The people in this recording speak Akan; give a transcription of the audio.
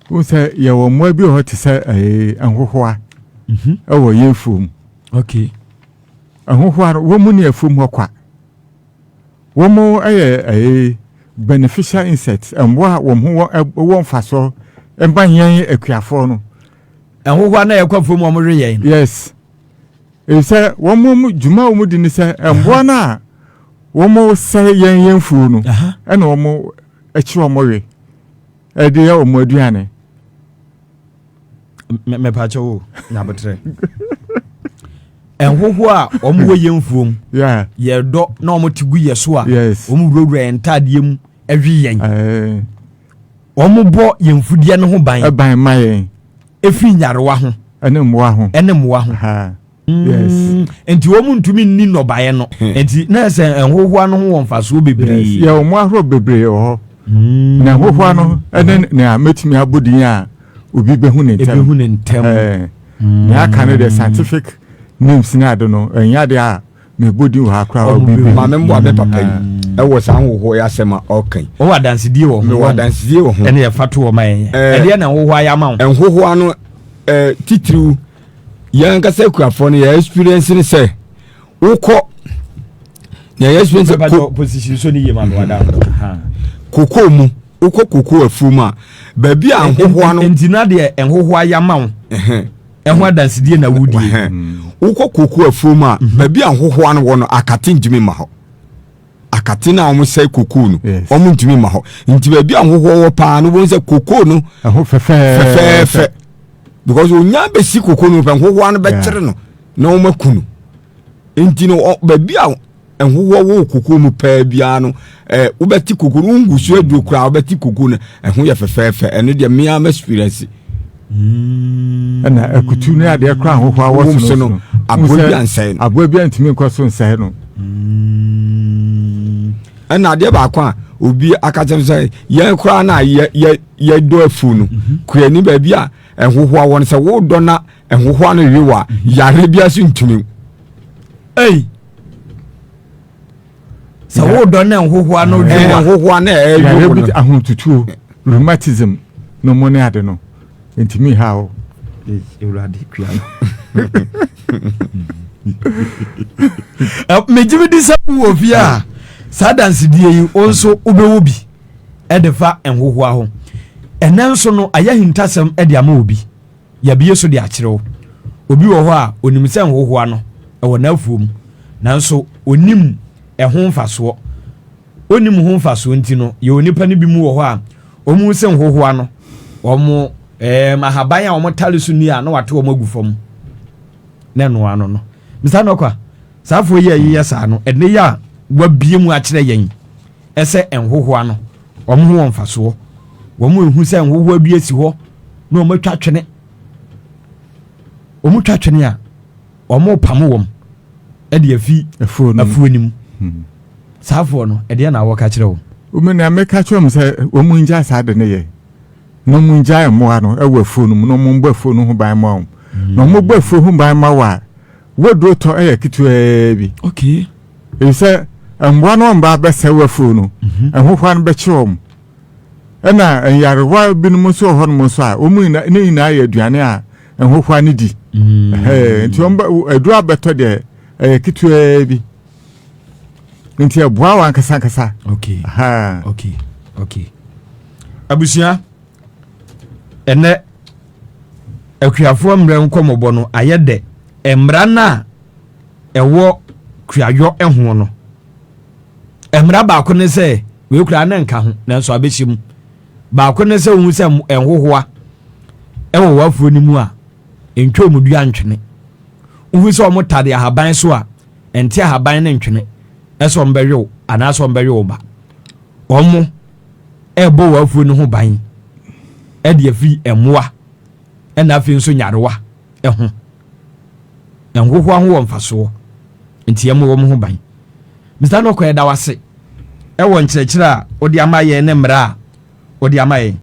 Wohu sɛ yɛwɔ mmoa bi wɔ hɔ te sɛ ɛɛ nhohoa ɛwɔ yɛn afuom. Nhohoa no, wɔn mu ne afuom hɔ kwa. Wɔn yɛ ɛɛ beneficial insects, mmoa a wɔn ho wɔ mfasoɔ ɛma yɛn akuafoɔ no. Nhohoa na yɛkɔ afuom wɔn we yɛn. Yes. Efisɛ wɔn mu dwuma a wɔn di ne sɛ mmoa no a wɔn sɛe yɛn mfuo no ɛna wɔn akyi wɔn we ɛde yɛ wɔn aduane. Mɛpakyɛ wo nyabotrɛ. Nhohoa a wɔn wɔ yɛn mfuom, yɛdɔ na wɔn te gu yɛ so a, wɔn wurawura yɛn ntaadeɛ mu ɛwe yɛn. Wɔn bɔ yɛn mfudeɛ no ho ban. Ɛban ma yɛn. Efiri nyarewa ho. Ɛne mmoa ho. Ɛne mmoa ho. Yes. Nti wɔn ntumi nni nnɔbaeɛ no. Nti na sɛ nhohoa no ho wɔ mfasoɔ bebree. Yɛ wɔn ahorow bebree wɔ hɔ. Na nhohoa no ɛne nea mɛtumi abɔ din a obi bɛhu ne ntɛm. Ebehu ne ntɛm. Nea aka no deɛ, scientific names ne ade no, ɛnyɛ ade a mebɔ din wɔ ha koraa obi bɛhu. Maame mboa me papa yi ɛwɔ saa nhohoa yi asɛm a ɔka yi. Wɔwɔ adansedie wɔ ho. Mewɔ adansedie wɔ ho. Ɛne yɛfa to wɔ ma yɛn. Ɛdeɛ na nhohoa yɛ ama wo. Nhohoa no titiriw yɛn ankasa akuafoɔ no yɛ experience ne sɛ wokɔ nea yɛ experience ko position so ne yie ma no wada. Koko mu, wokɔ koko afuo mu a, baabi a nhohoa no. Nti na deɛ nhohoa yɛ ama wo ɛho adansedie na wodie. Wokɔ koko afuo mu a, baabi a nhohoa no wɔ no, akate ntumi ma hɔ. Akate no a wɔn sɛe koko no, wɔn ntumi ma hɔ. Nti baabi a nhohoa wɔ paa no, wɔn sɛ koko no ɛho fɛfɛɛfɛ fɛfɛɛfɛ, because onya bɛsi koko no pɛ, nhohoa no bɛkyere no na wɔn aku no. Nti no baabi a nhohoa wɔ koko mu pɛɛ biara no, wobɛte koko no, wongu so aduro koraa, wobɛte koko no ɛho yɛ fɛfɛɛfɛ. Ɛno deɛ mmea ma experience. Ɛna akutu ne adeɛ koraa ahohoa wɔ so no, aboa bi ansɛe no. Aboa bi antumi nkɔ so nsɛe no. Ɛna adeɛ baako a obi aka kyerɛ sɛ yɛn koraa na yɛ yɛ yɛdɔ afu no, kuani, baabi a nhohoa wɔ no, sɛ wodɔ na nhohoa no we wɔ a, yare bi ase ntumi. Ei, sɛ wodɔ ne nhohoa no we wa, nhohoa no ɛyɛ yare bi, ahotutuo, rheumatism no mo ne ade no ntumi ha o. Ewurade kua no, megye me di sɛ wowɔ fie a, saa dansedie yi wo nso wobɛwɔ bi ɛde fa nhohoa ho. Ɛnɛ nso no ayɛ ahintasɛm ɛde ama obi, yɛbie so de akyerɛ wo. Obi wɔ hɔ a onim sɛ nhohoa no ɛwɔ n'afuom, nanso onim ɛho mfasoɔ. Onim ho mfasoɔ nti no, yɛ onipa no bi mu wɔ hɔ a wɔn sɛ nhohoa no, wɔn ahaban a wɔn tale so ni a na wate wɔn agu fam na ɛnoa no. Mr. Nɔkwa, saa afoɔ yi a yɛyɛ saa no, ɛnɛ yi a wabie mu akyerɛ yɛn ɛsɛ nhohoa no wɔn ho wɔ mfasoɔ, wɔn ehu sɛ nhohoa bi esi hɔ na wɔn atwa twene, wɔn twa twene a wɔn pam wɔn ɛde afi afuo no afuo no mu. Saa afoɔ no, ɛdeɛ na wɔka kyerɛ wɔn? Wɔn nea meka kyerɛ wɔn sɛ wɔn ngya saa de ne yɛ na wɔn ngya mmoa no ɛwɔ afuo no mu na wɔn bɔ afuo no ho ban ma wɔn. Na wɔn bɔ afuo ho ban ma wɔ a, wɔduro tɔ ɛyɛ ketewaa bi. Efisɛ mmoa no mba bɛsɛ wɔ afuo no, nhohoa no bɛkye wɔn. Ɛna nyarewa binom nso wɔ hɔnom nso a wɔn nyinaa ne nyinaa yɛ aduane a nhohoa no di. Nti wɔn bɛ aduro abɛtɔ deɛ ɛyɛ ketewaa bi, nti ɛboa wɔn ankasa ankasa. Okay, abusua, ɛnɛ akuafoɔ mmerɛ nkɔmmɔbɔ no ayɛ dɛ. Mmara no a ɛwɔ kuayɔ ho no, mmara baako ne sɛ wei koraa ne nka ho, nanso abɛhyɛ mu. Baako ne sɛ wohu sɛ nhohoa ɛwɔ w'afuo no mu a, ntwa ɔmo dua ntwene. Wohu sɛ ɔmo tade ahaban so a, ɛnte ahaban ne ntwene ɛsɛ ɔmo bɛwe wo anaasɛ ɔmo bɛwe wo ba. Ɔmo ɛbɔ w'afuo no ho ban ɛde afiri mmoa ɛna afei nso nyarewa ɛho. Nhohoa ho wɔ mfasoɔ, nti ɛmo wɔn ho ban. Mr. Nɔkɔ, ɛda wase ɛwɔ nkyerɛkyerɛ a wode ama yɛn ne mmara a wode ama yɛn.